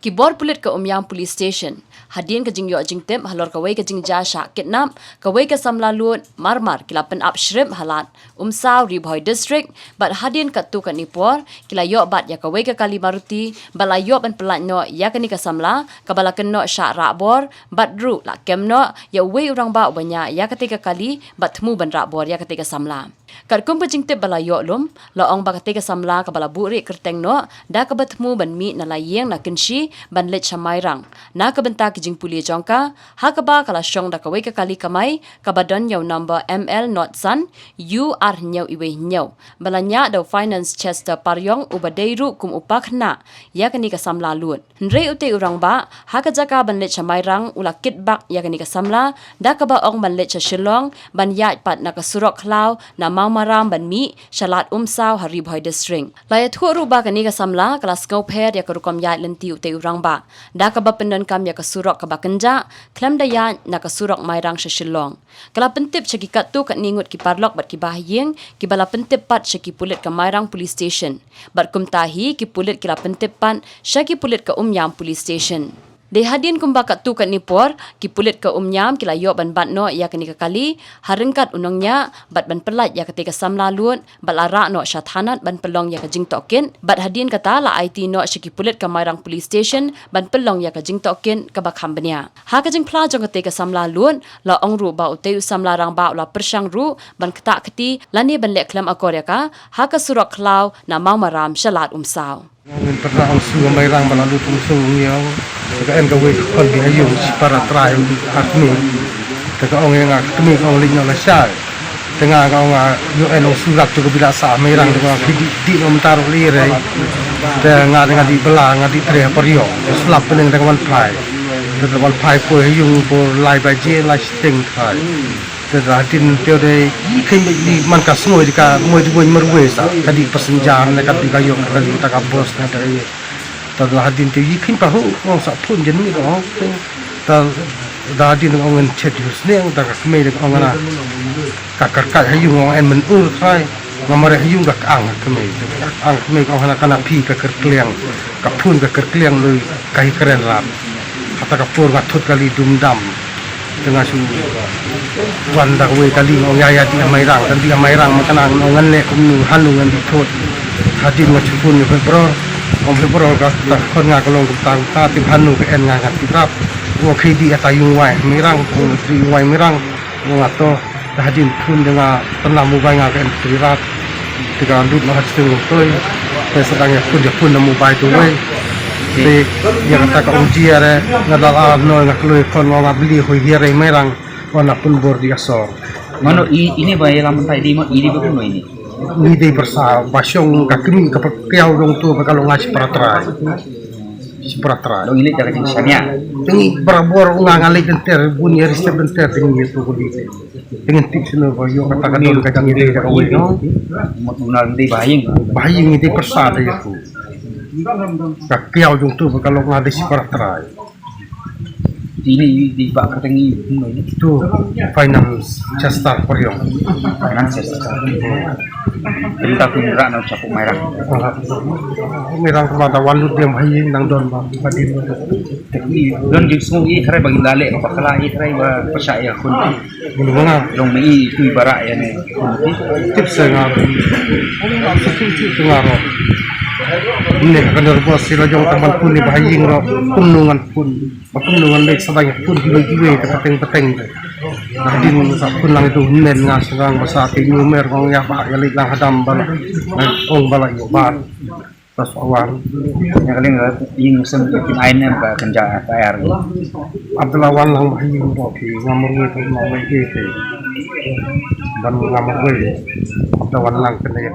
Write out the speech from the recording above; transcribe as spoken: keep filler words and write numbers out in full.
Ki bor pulit ka Umiam Police Station, hadien ka jingïoh jingtip halor kawei ka jingjia shah kidnap kawei ka samla lud marmar, ki la pynap shrip ha Lad Umsaw, Ri Bhoi District, bad hadien katto katne por ki la ïoh bat ïa kawei ka kali Maruti bad la ïoh ban pyllait noh ïa kane ka samla kaba la kynnoh shah rah bor, bad ruh la kem noh ïa uwei u rangbah uba ñiah ïa katei ka kali bad thmu ban rah bor ïa katei ka samla. Katkum ka jingtip ba la ïoh lum, la ong ba katei ka samla kaba la buhrieh kyrteng noh da kaba thmu ban mih na la ïing na Kynshi ban leit sha Mairang na ka bynta ki jingpule jong ka, ha kaba ka la shong da kawei ka kali kamai kaba don ïa u number M L not san U ar hynñiew iwei hynñiew, ba la ñiah da u Finance Chester Pariong, uba dei ruh kum u pakhynnah ïa kane ka samla lud. Hynrei utei u rangbah, ha ka jaka ban leit sha Mairang, u la kit bak ïa kane ka samla da kaba ong ban leit sha Shillong ban ïaid pat na ka surok khlaw na Mawmaram ban mih sha Lad Umsaw ha Ri Bhoi District. La ïathuh ruh ba kane ka samla ka la sngewpher ïa ka rukom ïaid lynti utei u rangbah da kaba pyndonkam ïa ka surok kaba kynjah khlem da ïaid na ka surok Mairang sha Shillong. Ka la pyntip sha ki katto katne ngut ki paralok bad ki bahaïing, kiba la pyntip pat sha ki pulit ka Mairang Police Station. Bad kumta hi ki pulit ki la pyntip pat sha ki pulit ka Umiam Police Station. Dei hadien kumba katto katne por, ki pulit ka Umiam ki la ïoh ban bat noh ïa kane ka kali ha ryngkat u nongñiah bad ban pyllait ïa katei ka samla lud bad la rah noh sha thanat ban pynlong ïa ka jingtohkit, bad hadien kata la aiti noh sha ki pulit ka Mairang Police Station ban pynlong ïa ka jingtohkit kaba kham bniah. Ha ka jingphla jong katei ka samla lud, la ong ruh ba utei u samla rangbah u la pyrshang ruh ban ktah kti lane ban leh khlem akor ïa ka ha ka surok khlaw na Mawmaram sha Lad Umsaw. Ngin pyrta ong shu ka Mairang ba la lut ong shu ong ïa ong. Ka en kawei ka khon bihaïing shipara trai ong ar kmie. Te ka ong ïa nga ka kmie ka ong leit noh lashai. Te nga ka ong nga ïoh en ong shu rap tu ka bila sah Mairang te ka ong ki dih dih noh mynta ruh lei rei. Te nga te nga dih bala nga dih tre ha Pariong. Slap pyneng te ka wan phai. Te ka wan phai poi ha ïing por lai baje lai shiteng phai. Te la hadien te de i kheiñ i man ka sngew de ka ngoi de ngoi marwei sa ka dih passenger ne ka dih ka ïoh ka dih ta ka bus ne ta ka ïoh. Te la hadien te i kheiñ pa hu ong sa phone jen mi ong. Te la hadien ong ngan chet ïa u sniang te ka kmie de ong na ka kyrkhat ha ïing ong en men ur khai. Nga mareh ha ïing ka ang ha kmie. Ka ang ha kmie ka ong hana kana phi ka kyrkliang. Ka phone ka kyrkliang lui ka hi kren rat. Kata ka por nga thut kali dum dam. Te nga shu wan da kawei kali nga ong ïa ïa dih ha Mairang, kan dih ha Mairang ma kana nga ong ngan leh kumno hanu ngan dih thut. Hadien nga shu phone ïa u Phebror, ong Phebror kata khon nga ka long kumta kumta, tip hanu ka en nga ngan tip rap. Nga khie dih ïa ta ïing wai Mairang, ong dih ïing wai Mairang, ong nga to. Te hadien phone da nga pynlam mobile nga ka en tri rat. Te ka lut noh ha sting toi. Te sa dang ïa phone ïa phone na mobile tu wei. Te ïa kata ka ong jia re nga dal a noi nga kloi khon nga bli hoi hiar ei Mairang. Wan na pun bor di asor. Mano i ini ba ïa lam tai di mo ini ba kuno ini. Ni dei pyrsa ba shong ka kmie ka pyrkiaw dong tu ba ka long nga shipara trai. Shipara trai. Dong ini jaga jing sania. Tingi barabor nga nga leit denter bun ïa risep denter tingi ïa tu kuli. Tingi tip sino ba ïoh kata ka don ka jing ïa ka wei no. Mut guna dei bahaïing. Bahaïing ni dei pyrsa dei ïa tu. Ka kiaw jong tu ba ka long nga dei shipara trai. Ini di ba ka tingi. Tu Finance Chester Pariong. Finance Chester. Perintah pun rak nak capuk Mairang. Mairang kemada walut dia bahaïing nang don ba hadin. Don jing sung i kare bagi lale ba kala i kare ba pasa ya kun. Bulu mana? Jong me i tu ibarat ya ne. Tip saya nga. Tip saya nga ro. Ini kan dah bos sila jong taman pun ni bahaïing ro. Kumnungan pun. Ba kumnungan lek sadang pun kiwei kiwei ka pateng pateng. Nah din sa pun lang itu men nga serang basa ti numer kong ya ba ya lek lang hadam bala. Ong bala yo ba. Tas awan. Ïa ka liang ïing sem kin ai ne ba kan ja ka air. Abdullah wan lang ba hi ba ki ngamur ngi tu ngamur ngi tu. Ban ngamur ngi. Abdullah wan lang kan ïa.